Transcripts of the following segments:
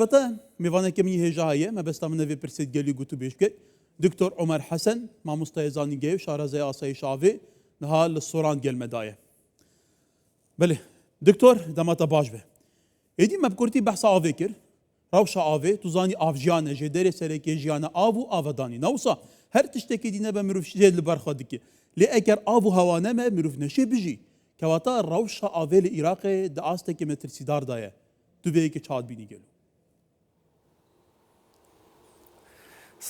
بەتە میوانێکە منی هێژا هەیە مەبەستا منە vê pirsê gelî gotûbêj bike. Doktor Omer Hesen mamostayê zanîngehê û şarezayê asayîş avê niha li Soran gel me daye. Belê Doktor dema te baş be. Êdî me bi kurtî behsa avê kir. Rewşa avê tu zanî av jiyan e jêderê serekê jiyan e av û avedanî. Ne wisa her tiştekî dî nebe mirov jê li ber xwe dike. Lê eger av û hewa neme mirov neşê bijî. Kewata rewşa avê li Iraqê di astekê metirsîdar de ye. Tu vê yekê çawa dibînî gelo?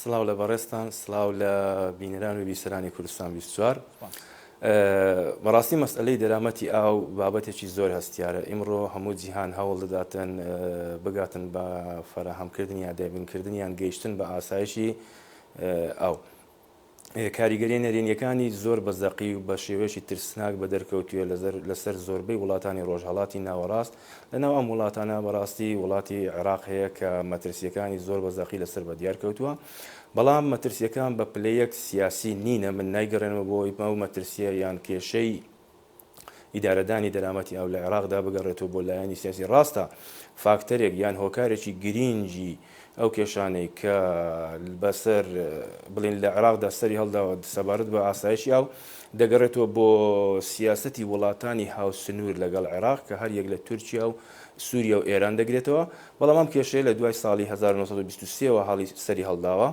سڵاو لە بەڕێزتان، سڵاو لە بینەران و بیسەرانی کوردستان 24. بەڕاستی مەسئلەی دەرامەتی ئاو بابەتێکی زۆر هەستیارە ئیمڕۆ هەموو جیهان هەوڵ دەداتن بگاتن بە فەراهەمکردن یا دابینکردن یان گەیشتن بە ئاسایشی ئاو. کاریگەریە نەرێنیەکانی زۆر بە زەقی و بە شێوەیەکی ترسناک بە دەرکەوتووە لەسەر زۆربەی وڵاتانی ڕۆژهەڵاتی ناوەڕاست، لەناو ئەم وڵاتانە بەڕاستی وڵاتی عێراق هەیە کە مەترسیەکانی زۆر بە زەقی لەسەر بە دیار کەوتووە، بەڵام مەترسیەکان بە پلەیەک سیاسی نینە، من نایگەڕێنمەوە بۆ ئەوەی ئەو مەترسیە یان کێشەی ئیدارەدانی دەرامەتی ئاو لە عێراقدا بگەڕێتەوە بۆ لایەنی سیاسی. ڕاستە فاکتەرێک یان هۆکارێکی گرینگی ئەو کێشانەی کە بەسەر بڵێن لە عێراقدا سەری هەڵداوە سەبارەت بە ئاسایشی ئاو دەگەڕێتەوە بۆ سیاسەتی وڵاتانی هاوسنوور لەگەڵ عێراق کە هەر یەک لە تورکیا و سووریا و ئێران دەگرێتەوە، بەڵام ئەم کێشەیە لە دوای ساڵی 1923 وە هەڵی سەری هەڵداوە.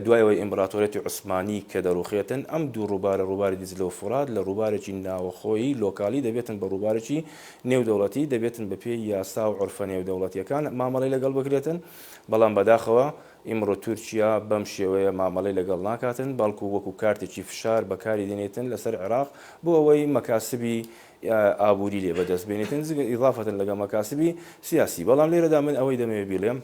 دوای ئەوەی ئیمبراتۆریەتی عوسمانی کە دەڕوخێتن، ئەم دوو ڕووبارە، ڕووباری دیجلە و فوڕات، لە ڕووبارێکی ناوەخۆیی، لۆکالی، دەبێتن بە ڕووبارێکی نێودەوڵەتی، دەبێتن بە پێی یاسا و عورفە نێودەوڵەتییەکان مامەڵەی لەگەڵ بکرێتن، بەڵام بەداخەوە ئیمڕۆ تورکیا بەم شێوەیە مامەڵەی لەگەڵ ناکاتن، بەڵکو وەکو کارتێکی فشار بەکاری دێنێتن لەسەر عێراق بۆ ئەوەی مەکاسبی ئابووری لێ بەدەست بێنێتن، جگە ئیضافەتەن لەگەڵ مەکاسبی سیاسی. بەڵام لێرەدا من ئەوەی دەمەوێت بیڵێم،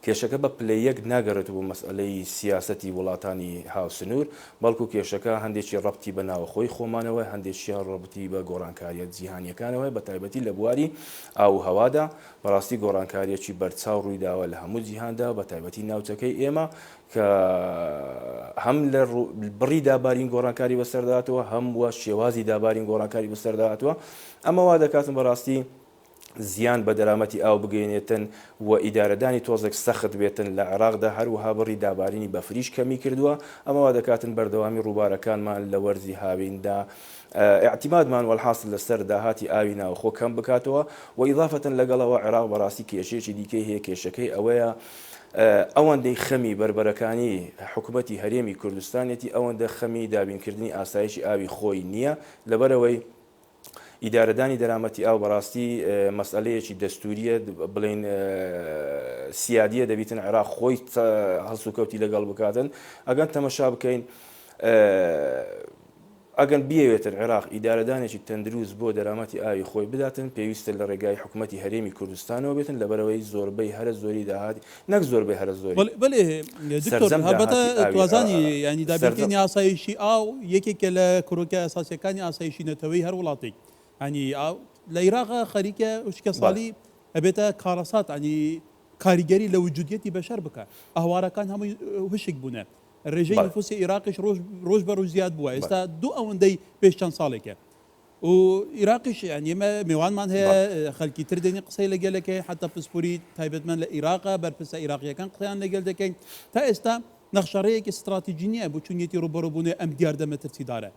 کێشەکە بە پلە یەک ناگەڕێتەوە بۆ مەسئەلەی سیاسەتی وڵاتانی هاوسنوور، بەڵکو کێشەکە هەندێکی ڕەبتی بە ناوەخۆی خۆمانەوە، هەندێکیان ڕەبتی بە گۆڕانکارییە جیهانییەکانەوە، بە تایبەتی لە بواری ئاو و هەوادا. بەڕاستی گۆڕانکارییەکی بەرچاو ڕوویداوە لە هەموو جیهاندا، بە تایبەتی ناوچەکەی ئێمە کە هەم لە بڕی دابارین گۆڕانکاری بەسەردا هاتووە، هەم وە شێوازی دابارین گۆڕانکاری بەسەردا هاتووە. ئەمە وا دەکاتن بەڕاستی زیان بە دەرامەتی ئاو بگەیەنێتن و ئیدارەدانی تۆزێک سەخت بێتن لە عێراقدا، هەروەها بڕی دابارینی بەفریش کەمی کردووە، ئەمە وا دەکاتن بەردەوامی ڕووبارەکانمان لە وەرزی هاویندا ئیعتیمادمان وەلحاسڵ لەسەر داهاتی ئاوی ناوخۆ کەم بکاتەوە و ئیضافەتەن لەگەڵەوە عێراق بەڕاستی کێشەیەکی دیکەی هەیە کێشەکەی ئەوەیە ئەوەندەی خەمی بەربەرەکانی حکومەتی هەرێمی کوردستانێتی ئەوەندە خەمی دابینکردنی ئاسایشی ئاوی خۆی نییە لەبەرئەوەی ئیدارەدانی دەرامەتی ئاو بەڕاستی مەسئەلەیەکی دەستوریە بڵێین سیادیە دەبیتن عێراق خۆی هەڵسوکەوتی لەگەڵ بکاتن ئەگەن تەمەشا بکەین ئەگەن بیەوێتن عێراق ئیدارەدانێکی تەندروست بۆ دەرامەتی ئاوی خۆی بداتن پێویستە لە ڕێگای حکوومەتی هەرێمی کوردستانەوە بێتن لەبەرەوەی زۆربەی هەرە زۆری داهات نەک زۆربەی هەرە زۆری بەڵێ بەڵێ دکتۆر سەرجەم هەڵبەتە داهاتی ئاوی توازانی یانی سەرجەم دابینکردنی ئاسایشی ئاو یەکێکە لە کرۆکە ئەساسیەکانی ئاسایشی نەتەوەی هەر وڵاتێک یانی ئاو لە ئیراقا خەریکە وشکە بەڵێ ساڵی ئەبێتە کارەسات یانی کاریگەری لە وجودیەتی بەشەر بکا ئەهوارەکان هەمووی وشک بوونە ڕێژەی بەڵێ نفوسی ئیراقیش ڕۆژ ڕۆژ بە ڕۆژ زیاد بووە بەڵێ ئێستا دوو ئەوەندەی پێش چەند ساڵێکە و ئیراقیش یانی ئێمە مێوانمان هەیە خەلکی تر دێنین قسەی لەگەل دەکەین حەتا پسپوری تایبەتمەند لە ئیراقە بەرپرسە ئیراقیەکان قسەیان لەگەل دەکەین تا ئێستا نەخشەڕێیەکی ستراتیجی نییە بۆ چونیەتی ڕوبەڕوبوونەوەی ئەم دیاردە مەترسیدارە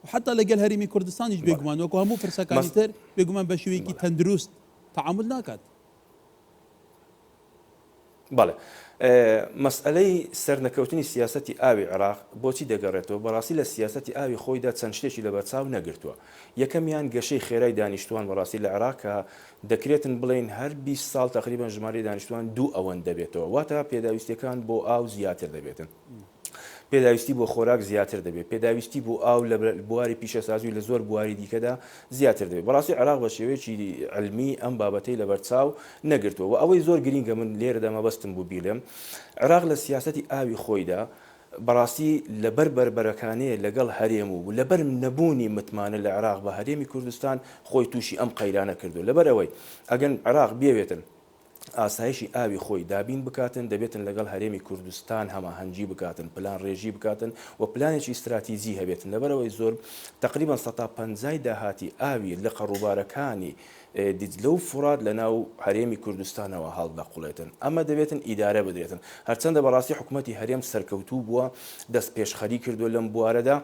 و حەتا لەگەل هەرێمی کوردستانیش بێگومان وەکو هەموو پرسەکانی تر بێگومان بە شێوەیەکی تەندروست تەعامول ناکات. بەڵێ. مەسئەلەی سەرنەکەوتنی سیاسەتی ئاوی عێراق بۆچی دەگەڕێتەوە؟ بەڕاستی لە سیاسەتی ئاوی خۆیدا چەند شتێکی لەبەرچاو نەگرتووە. یەکەمیان گەشەی خێرای دانیشتووان بەڕاستی لە عێراق کە دەکرێتن بڵێین هەر 20 ساڵ تەقریبەن ژمارەی دانیشتووان دوو ئەوەند دەبێتەوە واتە پێداویستیەکان بۆ ئاو زیاتر دەبێتن. پێداویستی بۆ خۆراک زیاتر دەبێت، پێداویستی بۆ ئاو لە بواری پیشەسازی و لە زۆر بواری دیکەدا زیاتر دەبێت. بەڕاستی عێراق بە شێوەیەکی عیلمی ئەم بابەتەی لەبەرچاو نەگرتووە و ئەوەی زۆر گرینگە من لێرەدا مەبەستم بوو بیڵێم عێراق لە سیاسەتی ئاوی خۆیدا بەڕاستی لەبەر بەربەرەکانێ لەگەڵ هەرێم و لەبەر نەبوونی متمانە لە عێراق بە هەرێمی کوردستان خۆی تووشی ئەم قەیرانە کردووە لەبەر ئەوەی ئەگەن عێراق بیەوێتن. ئاسایشی ئاوی خۆی دابین بکاتن، دەبێتن لەگەڵ هەرێمی کوردستان هەماهەنگی بکاتن، پلانڕێژی بکاتن و پلانێکی ئیستراتیجی هەبێتن، لەبەرئەوەی زۆر تەقریبەن سەتا پەنجای داهاتی ئاوی لقە ڕووبارەکانی دیجلە و فوڕات لەناو هەرێمی کوردستانەوە هەڵدەقوڵێتن، ئەمە دەبێتن ئیدارە بدرێتن، هەرچەندە بەڕاستی حکومەتی هەرێم سەرکەوتوو بووە، دەستپێشخەری کردووە لەم بوارەدا،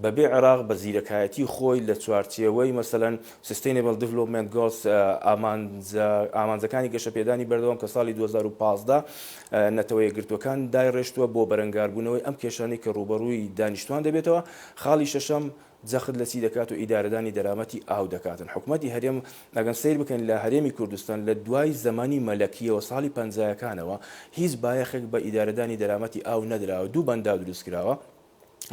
بەبێ عێراق بە زیرەکایەتی خۆی لە چوارچێوەی مەسەلەن Sustainable Development Goals ئامانجە ئامانجەکانی گەشەپێدانی بەردەوام کە ساڵی 2015 نەتەوە یەکگرتووەکان دایڕێشتووە بۆ بەرەنگاربوونەوەی ئەم کێشانەی کە ڕووبەڕووی دانیشتوان دەبێتەوە خاڵی شەشەم جەخت لە چی دەکات و ئیدارەدانی دەرامەتی ئاو دەکاتن حکومەتی هەرێم ئەگەر سەیر بکەین لە هەرێمی کوردستان لە دوای زەمانی مەلەکیەوە ساڵی پەنجایەکانەوە هیچ بایەخێک بە ئیدارەدانی دەرامەتی ئاو نەدراوە دوو بەنداو دروستکراوە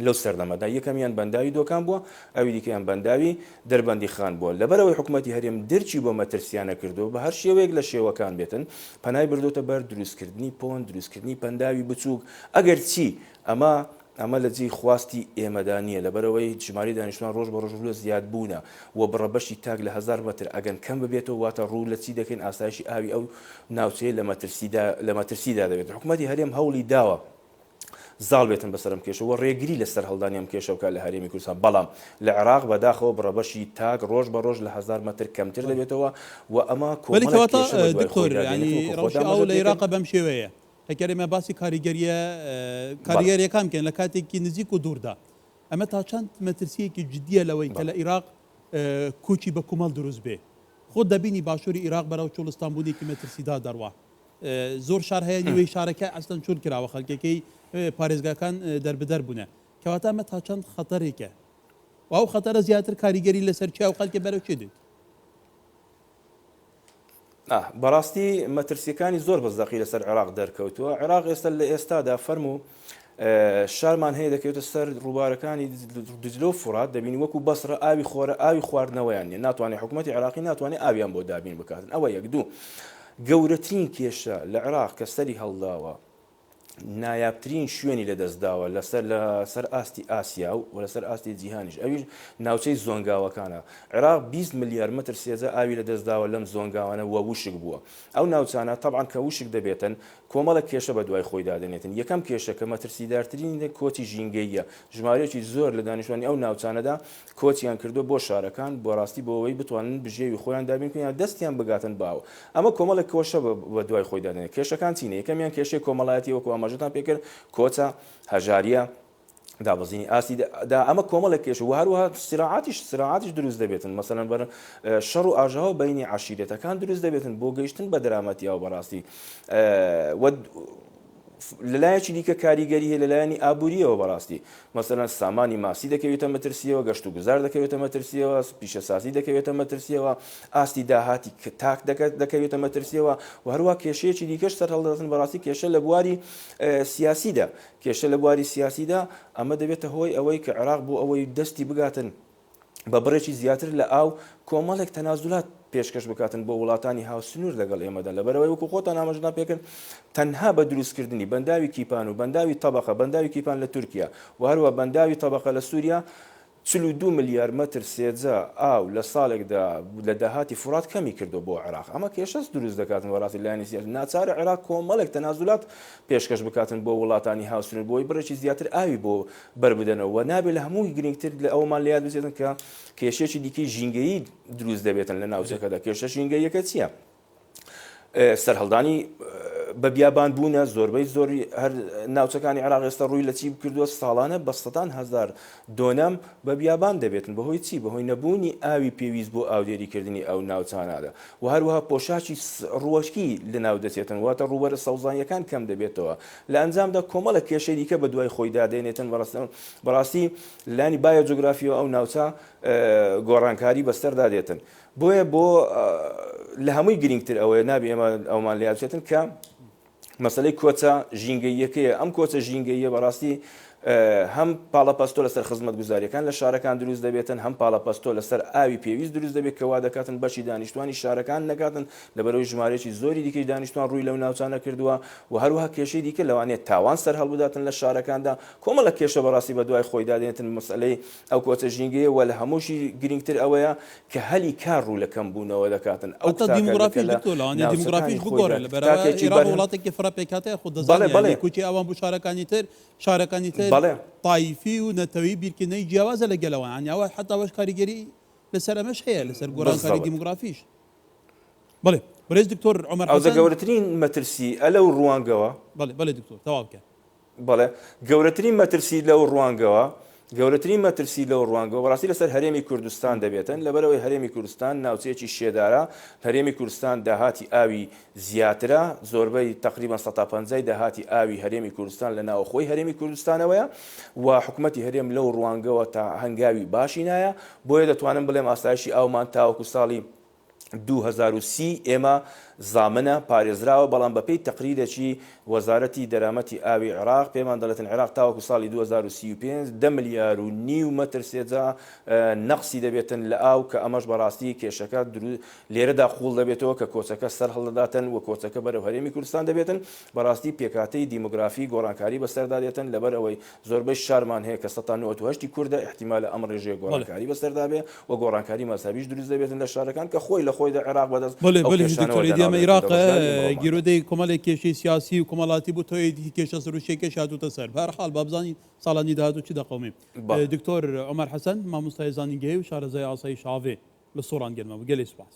لەو سەردەمەدا یەکەمیان بەنداوی دۆکان بووە، ئەوی دیکەیان بەنداوی دەربەندیخان بووە. لەبەرئەوەی حکومەتی هەرێم درکی بۆ مەترسییانە کردووە، بە هەر شێوەیەک لە شێوەکان بێتن، پەنای بردۆتە بەر دروستکردنی پۆند، دروستکردنی پەنداوی بچووک، ئەگەرچی ئەمە ئەمە لە جێی خواستی ئێمەدا نییە، لەبەرئەوەی ژمارەی دانیشتوان ڕۆژ بە ڕۆژ ڕوو لە زیادبوونە و بڕە بەشی تاک لە هەزار مەتر ئەگەن کەم ببێتەوە، واتە ڕوو لە چی دەکەین، ئاسایشی ئاوی ئەو ناوچەیە لە مەترسیدا لە مەترسیدا دەبێت. حکومەتی هەرێم هەوڵی داوە زاڵ بێتن بەسەر ئەم کێشە و ڕێگری لە سەرهەڵدانی ئەم کێشە بکات لە هەرێمی کوردستان، بەڵام لە عێراق بەداخەوە بڕەبەشی تاک ڕۆژ بە ڕۆژ لە 1000 مەتر کەمتر دەبێتەوە و ئەمە بەلی کۆمەڵێک کەواتە کێشە بەدوای دکتۆر خۆیدا دێنێت یانی وەکو ڕەوشی خۆت ئاو ئاماژەت لە پێکرد. ئیراقە بەم شێوەیە ئەگەر ئێمە باسی کاریگەریە بەڵێ. کاریگەریەکان بکەین لە کاتێکی نزیک و دووردا ئەمە تا چەند مەترسیەکی جدیە لەوەی کە بەڵێ. لە ئیراق کۆچی بە کومەڵ دروست بێ خۆت دەبینی باشوری ئیراق بەرەو چوڵستان بوونێکی مەترسیدار دەڕوا زۆر شار هەیە نیوەی شارەکە ئەسلەن چۆل کراوە خەلکەکەی پارێزگاکان دەربدەر بوونە کەواتە ئەمە تا چەند خەتەرێکە و ئەو خەتەرە زیاتر کاریگەری لەسەر چیا و خەلکێ بەرەو چێ دێت؟ بەڕاستی مەترسیەکانی زۆر بە زەقی لەسەر عێراق دەرکەوتووە عێراق ئێستا لە ئێستادا فەرموو شارمان هەیە دەکەوێتە سەر ڕووبارەکانی دجلە و فورات دەبینی وەکو بەسرە ئاوی خۆرە ئاوی خواردنەوەیان نیە ناتوانێت حکوومەتی عێراقی ناتوانێت ئاویان بۆ دابین بکاتن ئەوە یەک دوو گەورەترین کێشە لە عێراق کە سەری هەڵداوە نایابترین شوێنی لەدەستداوە لەسەر لەسەر ئاستی ئاسیا و لەسەر ئاستی جیهانیش ئەویش ناوچەی زۆنگاوەکانە عێراق 20 ملیار متر سێجا ئاوی لەدەستداوە لەم زۆنگاوانە وە وشک بووە ئەو ناوچانە تەبعەن کە وشک دەبێتن کۆمەڵێک کێشە بە دوای خۆیدا دەنێتن یەکەم کێشە کە مەترسیدارترینی کۆچی ژینگەییە ژمارەیەکی زۆر لە دانیشتوانی ئەو ناوچانەدا کۆچیان کردووە بۆ شارەکان بۆ ڕاستی بۆ ئەوەی بتوانن بژێوی خۆیان دابین بکەن یان دەستیان بگاتن بە ئاو. ئەمە کۆمەڵێک کۆشە بە دوای خۆیدا دێنێت. کێشەکان چینە؟ یەکەمیان کێشەی کۆمەڵایەتییە وەکو ئاماژەتان پێکرد، کۆچە، هەژارییە، دابەزینی ئاستی دا ئەمە کۆمەڵێک کێشە و هەروەها سراعاتیش سراعاتیش دروست دەبێتن مەسەلەن بەر شەڕ و ئاژاوە بینی عەشیرەتەکان دروست دەبێتن بۆ گەیشتن بە دەرامەتی ئاو بەڕاستی و لەلایەکی دیکە کاریگەری هەیە لەلایەنی ئابوورییەوە بەڕاستی مەسەلەن سامانی ماسی دەکەوێتە مەترسیەوە گەشت و گوزار دەکەوێتە مەترسیەوە پیشەسازی دەکەوێتە مەترسیەوە ئاستی داهاتی تاک دەکەوێتە مەترسیەوە و هەروە کێشەیەکی دیکەش سەرهەڵدەداتن بەڕاستی کێشە لە بواری سیاسیدا کێشە لە بواری سیاسیدا ئەمە دەبێتە هۆی ئەوەی کە عێراق بۆ ئەوەی دەستی بگاتن بە بڕێکی زیاتر لە ئاو کۆمەڵێک تەنازولات پێشکەش بکاتن بۆ وڵاتانی هاوسنوور لەگەڵ ئێمەدا لەبەرئەوەی وەکو خۆتان ئاماژەتان پێکرد تەنها بە دروستکردنی بەنداوی کیپان و بەنداوی تەبەقە بەنداوی کیپان لە تورکیا و هەروە بەنداوی تەبەقە لە سووریا 42 ملیار مەتر سێجا ئاو لە ساڵێکدا لە داهاتی فورات کەمی کردووە بۆ عێراق ئەمە کێشەس دروست دەکاتن بەڕاستی لایەنی سیاسی ناچارە عێراق کۆمەڵێک تەنازولات پێشکەش بکاتن بۆ وڵاتانی هاوسنوور بۆی بڕێکی زیاتر ئاوی بۆ بەربدەنەوە و نابێت لە هەمووی گرنگتر لە ئەوەمان لە یاد بچێتن کە کێشەیەکی دیکەی ژینگەیی دروست دەبێتن لە ناوچەکەدا کێشە ژینگەیەکە چییە؟ سەرهەڵدانی بە بیابان بوونە زۆربەی زۆری هەر ناوچەکانی عێراق ئێستا ڕووی لە چی کردووە ساڵانە بە سەدان هەزار دۆنەم بە بیابان دەبێتن بەهۆی چی بەهۆی نەبوونی ئاوی پێویست بۆ ئاودێریکردنی ئەو ناوچانەدا و هەروەها پۆشاکی ڕووەکی لەناو دەچێتن واتە ڕووبەرە سەوزاییەکان کەم دەبێتەوە لە ئەنجامدا کۆمەڵێک کێشەی دیکە بە دوای خۆیدا دێنێتن بەڕاستی لانی بایۆجوگرافیەوە ئەو ناوچە گۆڕانکاری بەسەردا دێتن بۆیە بۆ لە هەمووی گرنگتر ئەوەیە نابێ ئێمە ئەومان لە یاد بچێتن کە مەسەلەی کۆچە ژینگەییەکەیە ئەم کۆچە ژینگەییە بەڕاستی هەم پاڵەپەستۆ لەسەر خزمەتگوزارییەکان لە شارەکان دروست دەبێتن، هەم پاڵەپەستۆ لەسەر ئاوی پێویست دروست دەبێت کە وا دەکاتن بەشی دانیشتوانی شارەکان نەکاتن لەبەرئەوەی ژمارەیەکی زۆری دیکەی دانیشتوان ڕووی لەو ناوچانە کردووە و هەروەها کێشەی دیکە لەوانەیە تاوان سەرهەڵبداتن لە شارەکاندا کۆمەڵێک کێشە بەڕاستی بەدوای خۆیدا دێنێتن مەسەلەی ئەو کۆچە ژینگەیە و لە هەمووشی گرینگتر ئەوەیە کە هەلی کار ڕوو لە کەم بوونەوە دەکاتن ئەو حەتا تاکە لە کە دیموگرافیش لە دکتۆر لەوانەیە ناوچەکانی دیموگرافیش خۆیدا بگۆڕێ لەبەرئەوە تاکێکی ئێراق بەرهەم وڵاتێکی فرە پێکهاتەیە خۆ بەڵێ دەزانی بەڵێ یانی کوچی ئەوان بۆ شارەکانی تر شارەکانی تر بەڵێ. تایفی و نەتەوەیی بیرکردنەوەی جیاوازە لە گەلەوە یانی ئەوە حەتا ئەوەش کاریگەری لەسەر ئەمەش هەیە لەسەر گۆڕانکاری بالضبط. دیموگرافیش. بەڵێ بەرێز دکتۆر عومەر ئەوجا حەسەن. گەورەترین مەترسی ئە لەو ڕوانگەوە. بەڵێ بەڵێ دکتۆر تەواو کە. بەڵێ گەورەترین مەترسی لەو ڕوانگەوە گەورەترین مەترسی لەو ڕوانگەوە بەڕاستی لەسەر هەرێمی کوردستان دەبێتن لەبەرئەوەی هەرێمی کوردستان ناوچەیەکی شێدارە هەرێمی کوردستان داهاتی ئاوی زیاترە زۆربەی تەقریبەن سەتا پەنجای داهاتی ئاوی هەرێمی کوردستان لە ناوخۆی هەرێمی کوردستانەوەیە و حکومەتی هەرێم لەو ڕوانگەوە تا هەنگاوی باشی نایە بۆیە دەتوانم بڵێم ئاسایشی ئاومان تاوەکو ساڵی 2030 ئێمە زامنە، پارێزراوە، بەڵام بەپێی تەقریرێکی وەزارەتی دەرامەتی ئاوی عێراق پێمان دەڵێتن عێراق تاوەکو ساڵی 2035 دە ملیار و نیو مەتر سێجا نەقسی دەبێتن لە ئاو کە ئەمەش بەڕاستی کێشەکە لێرەدا قووڵ دەبێتەوە کە کۆچەکە سەر هەڵدەداتن و کۆچەکە بەرەو هەرێمی کوردستان دەبێتن بەڕاستی پێکهاتەی دیمۆگرافی گۆڕانکاری بەسەردا دێتن لەبەر ئەوەی زۆربەی شارمان هەیە کە سەتا 98 ی کوردە ئیحتیمالە ئەم ڕێژەیە گۆڕانکاری بەسەردا بێ و گۆڕانکاری مەزهەبیش دروست دەبێتن لە شارەکان کە خۆی لە خۆیدا عێراق بەدەست بەڵێ ئەو بەڵێ کێشانەوە دکتۆر ئیدی ئەمە دەناڵێنێت ئیراق لە ڕۆژگاری ئیمڕۆماندا. گیرۆدەی کۆمەڵێک کێشەی سیاسی و کۆمەڵاتی بوو تۆ ئیدی کێشە سروشتیەکەش هاتووتە سەر بە هەر حاڵ با بزانین ساڵانی داهاتوو چی دەقەومێ. بەڵێ. دکتۆر عومەر حەسەن مامۆستای زانینگەهی و شارەزای ئاسایش ئاڤێ لە سۆران گەرمە بوو گەلێ سوپاس.